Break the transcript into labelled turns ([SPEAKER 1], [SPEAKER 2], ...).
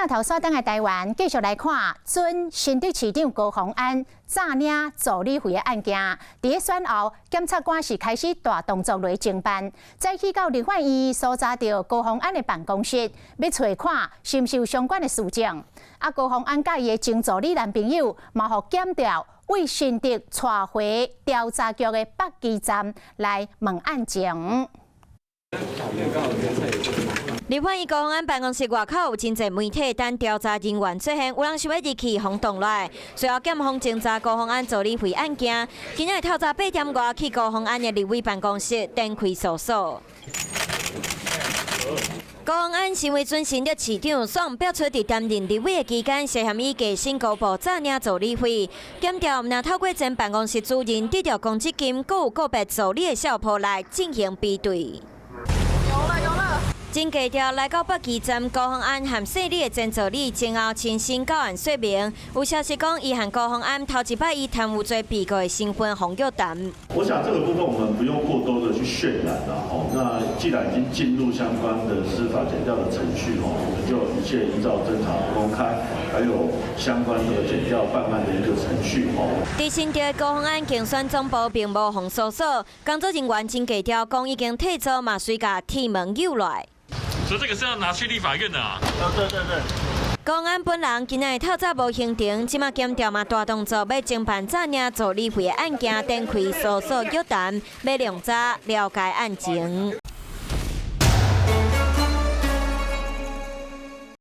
[SPEAKER 1] 鏡頭煞轉來台灣，繼續來看準新竹市長高虹安詐領助理費的案件。佇咧選後，檢察官是開始大動作來偵辦，再去到立法院搜查著高虹安的辦公室，欲揣看是毋是有相關的事證。啊，高虹安佮伊的前助理男朋友，嘛予檢調對新竹帶回調查局的北基站來問案情。
[SPEAKER 2] 立法院高虹安辦公室外口有真濟媒體等調查人員出現，有人想欲入去予擋落來。隨後檢方偵查高虹安助理費案件，今仔日透早8點外去高虹安的立委辦公室展開搜索。高虹安身為準新竹市長，煞爆出佇擔任立委的期間，涉嫌以加薪高報詐領助理費。檢調毋但透過前辦公室主任得著公積金，閣有個別助理的相簿來進行比對。
[SPEAKER 3] 有了有了。
[SPEAKER 2] 真低調來到北基站，高虹安和姓李的前助理前後親身到案說明。有消息講，伊和高虹安頭一擺以貪污罪被告的身份予約談。
[SPEAKER 4] 我想這個部分我們不用過多的去渲染了吼。那既然已經進入相關的司法檢調的程序吼，我們就一切依照偵查公開，還有相關的檢調辦案的一個程序吼。
[SPEAKER 2] 佇新竹高虹安競選總部並無予搜索，工作人員真低調，講已經退租嘛，隨共鐵門扭來。
[SPEAKER 5] 所以這個是要拿去立法院的啊！
[SPEAKER 4] 啊，對對對。
[SPEAKER 2] 高虹安本人今仔日透早無行程，這馬檢調嘛大動作，欲偵辦詐領助理費的案件，展開搜索約談，欲量查了解案情。